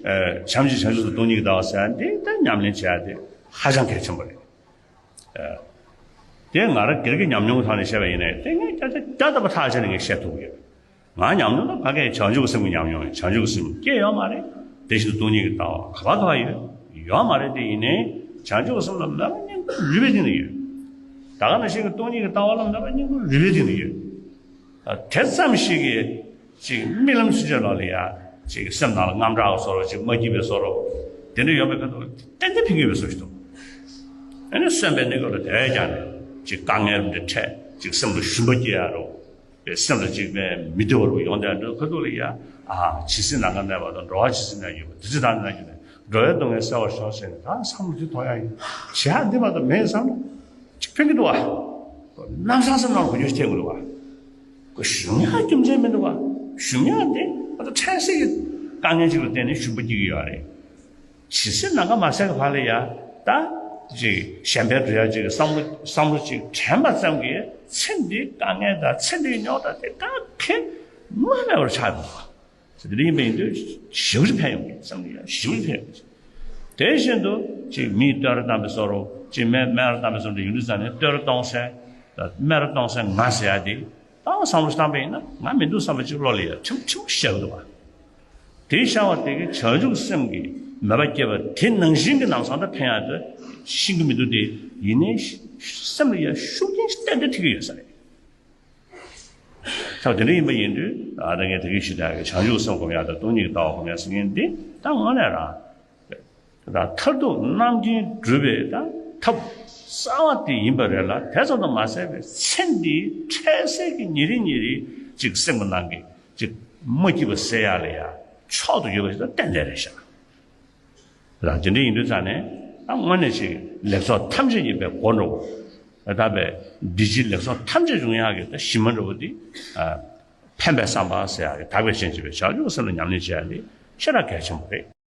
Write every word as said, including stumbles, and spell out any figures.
ཨ་བྱམས་ཀྱི་བྱང་ཆུབ་ཏུ་སྟོང་ཉིད་ཀྱི་ལྟ་བ་ཟེར་ཡ་འདི་ད་ཉམས་ལེན་བྱེད་ཡ་དེ་ཧ་ཅང་གལ་ཆེན་པོ་རེད། ཨ་དེ་ང་རང་སྒེར་གྱི་ཉམས་མྱོང་གི་ཐོག་ནས་བཤད་པ་ཡིན་ནའི་དེ་ངས་བརྒྱ་ཆ་བརྒྱ་ཐམ་པ་ཐག་བཅད་ནས་ངས་བཤད་ཐུབ་ཀྱི་ཡོད། ང་ཉམས་མྱོང་ལ་ཕ་གིའི་བྱང་ཆུབ་ཀྱི་སེམས་ཀྱི་ཉམས་མྱོང་ཡིན། བྱང་ཆུབ་ཀྱི་སེམས་སྐྱེ་ཡོད་མ་རེད། དེ་བཞིན་དུ་སྟོང་ཉིད་ཀྱི་ལྟ་བ་ག་པར་ག་པར་ཡོད། ཡོད་མ་རེད། དེ་ཡིན་ནའི་བྱང་ཆུབ་ཀྱི་སེམས་ལ་མོས་པ་སྙིང་པོ་རུས་པའི་གཏིང་དུ་ཡོད། ད་ག་ནང་བཞིན་གྱི་སྟོང་ཉིད་ཀྱི་ལྟ་བ་ལ་མོས་པ་སྙིང་པོ་རུས་པའི་གཏིང་དུ་ཡོད། ཨ་དེ་ཙམ་ཞིག་གིས་ཅིག་རྨི་ལམ་ཚུན་ཆད་ལོག་ལ་ཡ་ཅིག་སེམས་ནང་ལ་དངངས་སྐྲག་གི་བཟོ་འདྲ་ཅིག་མ་སྐྱིད་པའི་བཟོ་འདྲ་དེ་འདྲ་ཡོང་བའི་ཁ་ཐུག་ཏན་ཏན་ཕན་གྱི་ཡོད་པའི་བཟོ་ཞིག་འདུག་ཨ་ནི་སེམས་པའི་གནས་སྐབས་ལ་དེ་བས་ཀྱང་ནས་ཅིག་དཀའ་ངལ་འདི་འཕྲད་ཅིག་སེམས་ལ་ཞུམ་པ་སྐྱེ་ཡ་རོ། པའི་སེམས་ལ་གཅིག་པའི་མི་བདེ་བ་རུ་ཡོང་བསྡད་འགྲོ་ཁ་ཐུག་ལ་ཡ། ཨ་ཇི་སྲིད་ནམ་མཁའ་གནས་པ་དང་། འགྲོ་བ་ཇི་སྲིད་ན་ཡོད་པ། དེ་ཚེ་ད་ནི་ན་རྒྱུ་ནས་འགྲོ་བའི་སྡུག་བསྔལ་སེལ་བར་ཤོག་ཟེར་ནས་ད་བསམ་བློ་དེ་གཏོང་ཡ་ཡིན། བྱེད་ཡ་འདི་མ་གཏོགས་མེད་བསམ་ན་ཅིག་ཕན་གྱི་འདུག་བ། ལམ་སང་སེམས་ནང་གོ་རྒྱུ་ཐེབས་གི་འདུག་བ། ཞུམ་ཡ་རྒྱུ་མཚན་མི་འདུག་བ། ཞུམ་ཡ་དེ་ང་ཚོ་འཕྲལ་སེལ་གྱི་དཀའ་ངལ་ཅིག་ལ་བརྟེན་ནས་ཞུམ་པ་སྐྱེ་གི་ཡོད་རེད། ཇི་སྲིད་ནམ་མཁའ་མ་གསལ་གྱི་བར་ལ་ཡ། ད་ཅིག་གཞན་ཕན་སྒྲུབ་ཡ་ཅིག་བསམ་བློ་བསམ་བློ་ཅིག་དྲན་པ་ཙམ་གྱིས་ཚེ་འདིའི་དཀའ་ངལ་དང་ཚེ་འདིའི་རྙོག་དྲ་དེ་ག་གེ་རྨ་མེད་པར་ཆགས་འདུག་བ། དེ་འདྲ་ཡིན་པ་ཡིན་དུས་ཞེ་པོ་ཅིག་ཕན་ཡོང་གི་བསམ་གྱི་ཡ། ཞེ་པོ་ཅིག་ཕན་ཡོང་གི། དེ་བཞིན་དུ་ཅིག་མིས་བསྟོད་ར་བཏང་བའི་བཟོ་འདྲ་ཅིག་སྨད་སྨད་ར་བཏང་བའི་བཟོ་འདྲ་ཡོང་དུས་ཙང་ནས། བསྟོད་ར་གཏོང་སའི་སྨད་ར་གཏོང་སའི་ང་ཟེར་ཡ་དེ། ད་བསམ་བློ་བཏང་པ་ཡིན་ན་ང་མི་འདུག་བསམ་པ་ཅིག་བློ་ལ་ཡ་ཁྲིམས་ཁྲིམས་བཞག་གི་འདུག་བ། དེ་བཞག་པ་དེ་གིས་བྱང་ཆུབ་སེམས་ཀྱི་མོས་པ་སྐྱེས་པ་དེ་ནང་བཞིན་གྱི་ལམ་སང་ད་ཕན་ཡག་དེ་ཤེས་ཀྱི་མི་འདུག་སྟེ། ཡིན་ནའི་སེམས་ལ་ཡ་ཤུགས་རྐྱེན་ཞིག་ཏན་ཏན་ཐེབས་ཀྱི་ཡོད་ས་རེད། ད་དེ་འདྲ་ཡིན་པ་ཡིན་དུས་ཨ་ད་ངས་ད་གིན་ཞུས་དག་གི་བྱང་ཆུབ་སེམས་སྒོམ་ཡག་དང་སྟོང་ཉིད་ཀྱི་ལྟ་བ་སྒོམ་ཡག་ཟེར་མཁན་འདི་ད་དངོས་གནས་རང་། ད་མཐར་ཐུག་རྣམ་མཁྱེན་སྒྲུབ་པའི་ད་ཐབས་གསར་བ་དེ་ཡིན་པ་རེད་ལ། དེ་ཙམ་དུ་མ་ཟད་པའི་ཚེ་འདིའི་འཕྲལ་སེལ་གྱི་ཉིན་རེ་ཉིན་རེའི་ཅིག་སེམས་ཀྱི་ནང་གི་ཅིག་མ་སྐྱིད་པ་སེལ་ཡག་ལ་ཡ་མཆོག་ཏུ་གྱུར་པ་ཞིག་ད་ཏན་ཏན་རེད་ཤག། ད་དེ་འདྲ་ཡིན་དུས་ཙང་ནས་ད་དངོས་གནས་ཅིག་ལེགས་ཚོགས་ཐམས་ཅད་ཀྱི་པའི་སྒོ་འགྲོ། ད་པའི་འདི་ཕྱིའི་ལེགས་ཚོགས་ཐམས་ཅད་འབྱུང་ཡག་གི་ད་གཞི་མ་འདྲ་བོ་འདི་ཨ་ཕན་པའི་བསམ་པ་ཟེར་ཡག་གི་དག་པའི་ཞེན་བྱེད་པའི་བྱང་ཆུབ་སེམས་ལ་ཉམས་ལེན་བྱེད་ཡག་འདི་ཞེ་དྲག་གལ་ཆེན་པོ་རེད།